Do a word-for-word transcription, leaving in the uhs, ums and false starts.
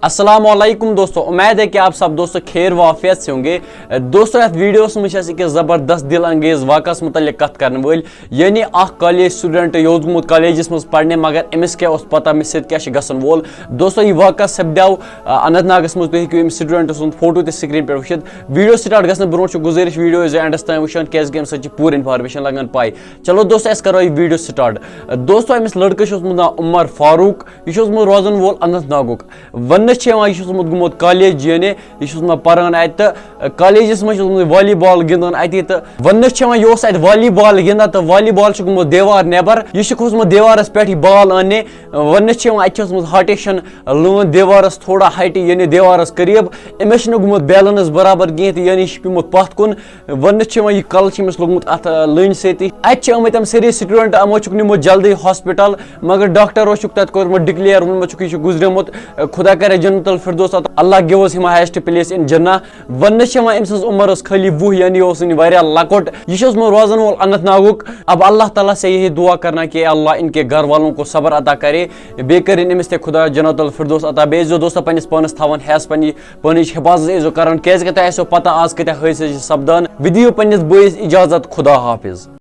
السلام علیکم دوستو، امید ہے کہ آپ سب دوستو خیر و عافیت سے ہوں گے۔ دوستو، یتھ ویڈیوس منٛز چھِ أسۍ أکِس زبردست دل انگیز واقعس متعلق کتھ کرن وٲلۍ، یعنی اکھ کالیج سٹوڈنٹ، یہِ اوس گوٚمُت کالیجس منٛز پرنہِ، مگر أمِس کیٛاہ اوس پتہ أمِس سۭتۍ کیٛاہ چھُ گژھن وول۔ دوستو، یہِ واقعہ سپدیو، آ، اننت ناگس منٛز۔ تُہۍ ہیٚکِو أمِس سٹوڈنٹ سُنٛد فوٹو تہِ سکرین پٮ۪ٹھ وٕچھِتھ۔ ویڈیو سٹارٹ گژھنہٕ برونٛٹھ چھُ گُزٲرِش ویڈیو ٲسۍزیو اینڈس تام وٕچھان، کیٛازِ کہِ اَمہِ سۭتۍ چھِ پوٗرٕ انفارمیشن لگان پاے۔ چلو دوستو، أسۍ کرو یہِ ویڈیو سٹارٹ۔ دوستو، أمِس لڑکہٕ چھُ اوسمُت ناو عمر فاروق۔ یہِ چھُ اوسمُت روزن وول اننت ناگُک۔ وننہٕ چھِ یِوان، یہِ چھُ اوسمُت گوٚمُت کالیج، یعنی یہِ چھُ اوسمُت پران اتہِ تہٕ کالیجس منٛز چھُ اوسمُت والی بال گِنٛدان اتی۔ تہٕ وننہٕ چھِ یِوان، یہِ اوس اتہِ والی بال گِنٛدان تہٕ والی بال چھُ گوٚمُت دیوار نٮ۪بر۔ یہِ چھُ کھوٚتمُت دیوارس پٮ۪ٹھ یہِ بال اننہِ۔ وننہٕ چھِ یِوان، اتہِ چھِ اوسمُت ہاٹیشن لٲن دیوارس تھوڑا ہٹہِ، یعنی دیوارس قریب۔ أمِس چھُنہٕ گوٚمُت بیلنس برابر کینٛہہ تہٕ یعنی یہِ چھُ پیوٚمُت پتھ کُن۔ وننہٕ چھِ یِوان، یہِ کلہٕ چھُ أمِس لوٚگمُت اتھ، آ، لٲنہِ سۭتی۔ اتہِ چھِ آمٕتۍ یِم سٲری سٹوڈنٹ، یِمو چھُکھ نِمُت جلدی ہاسپٹل، مگر ڈاکٹرو چھُکھ تتہِ کوٚرمُت ڈکلیئر، ووٚنمُت چھُکھ، یہِ چھُ گُزریومُت۔ خدا کرے جنت الفردوس عطا، اللہ gives him highest place in Jannah۔ وننہٕ چھِ یِوان، أمۍ سٕنٛز عمر ٲس خٲلی وُہ، یعنی اوس وُنہِ واریاہ لۄکُٹ۔ یہِ چھُ اوسمُت روزن وول اننت ناگُک۔ اب اللہ تعالیٰ سے یہی دعا کرنا کہ اللہ ان کے گھر والوں کو صبر عطا کرے، بیٚیہِ کٔرِن أمِس تہِ خدا جنت الفردوس عطا۔ بیٚیہِ ٲسۍزیو دوستو پننِس پانس تھاوان ہیس، پننہِ پانٕچ حفاظت ٲسۍزیو کران، کیازِ کہِ تۄہہِ آسیو پتہ آز کۭتیاہ حٲدثہٕ چھِ سپدان۔ وِدیو پننِس بٲیِس اجازت، خدا حافظ۔